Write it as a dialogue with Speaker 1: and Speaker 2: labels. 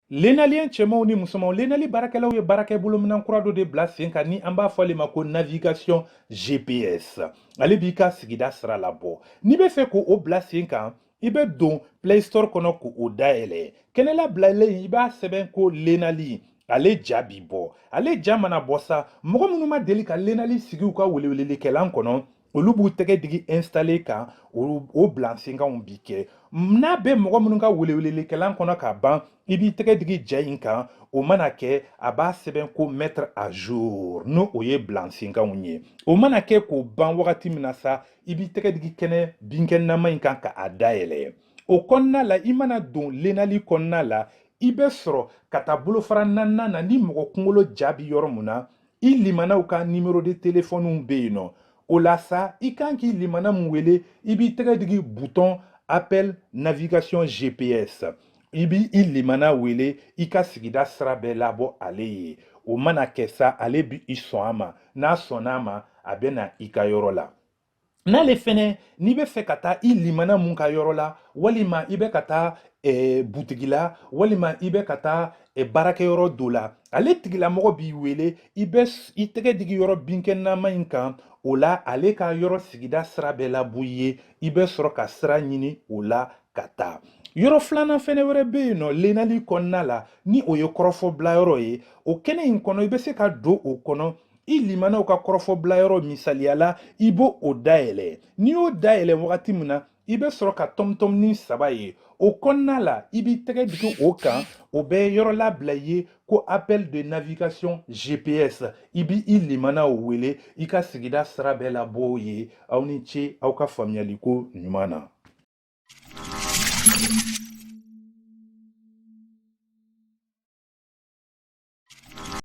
Speaker 1: Lenalien cɛmanw ni musomanw, Lenali baarakɛlaw ye baarakɛbolominɛn kura dɔ de bila sen kan ni an b'a fɔ ale ma ko navigation GPS. Ale b'i ka sigida sira labɔ. N'i bɛ fɛ k'o bila sen kan, i bɛ don Play Store kɔnɔ k'o dayɛlɛ. Kɛnɛ labilalen, i b'a sɛbɛn ko Lenali, ale ja bi bɔ. Ale ja mana bɔ sa, mɔgɔ minnu ma deli ka Lenali sigi u ka welewelelikɛlan kɔnɔ, olu b'u tɛgɛ digi installer kan, o bilansenkanw bi kɛ. N'a bɛ mɔgɔ minnu ka welewelelikɛlan kɔnɔ ka ban, i b'i tɛgɛ digi ja in kan. O mana kɛ, a b'a sɛbɛn ko mettre à jour, n'o o ye bilansenkanw ye. O mana kɛ k'o ban wagati min na sa, i b'i tɛgɛ digi kɛnɛ binkɛnɛnama in kan ka a dayɛlɛ. O kɔnɔna la, i mana don Lenali kɔnɔna la, i bɛ sɔrɔ ka taa bolofara naaninan na ni mɔgɔ kunkolo ja bi yɔrɔ mun na, i limanaw ka numéro de téléphone bɛ yen nɔ. O la sa, i kan k'i limana mun wele, i b'i tɛgɛ digi bouton appel navigation GPS, i b'i i limana wele, i ka sigida sira bɛɛ labɔ ale ye. O mana kɛ sa, ale bi i sɔn a ma. N'a sɔnna a ma, a bɛ na i ka yɔrɔ la. N'ale fɛnɛ, n'i bɛ fɛ ka taa i limana mun ka yɔrɔ la, walima i bɛ ka taa butigi la, walima i bɛ ka taa baarakɛyɔrɔ dɔ la, ale tigilamɔgɔ b'i wele, i bɛ i tɛgɛ digi yɔrɔ binkɛnɛnama in kan. O la, ale ka yɔrɔ sigida sira bɛɛ labɔ i ye, i bɛ sɔrɔ ka sira ɲini o la ka taa. Yɔrɔ filanan fɛnɛ wɛrɛ bɛ yen nɔ Lenali kɔnɔna la, ni o ye kɔrɔfɔbilayɔrɔ ye. O kɛnɛ in kɔnɔ, i bɛ se ka don o kɔnɔ, i limanaw ka kɔrɔfɔbilayɔrɔ misaliya la, i b'o o dayɛlɛ. N'i y'o dayɛlɛ wagati min na, i bɛ sɔrɔ ka tɔmtɔmni saba ye o kɔnɔna la, i b'i tɛgɛ digi o kan. O bɛ yɔrɔ labila i ye ko appel de navigation GPS, i b'i i limanaw wele, i ka sigida sira bɛɛ labɔ o ye. Aw ni ce aw ka faamuyaliko ɲuman na.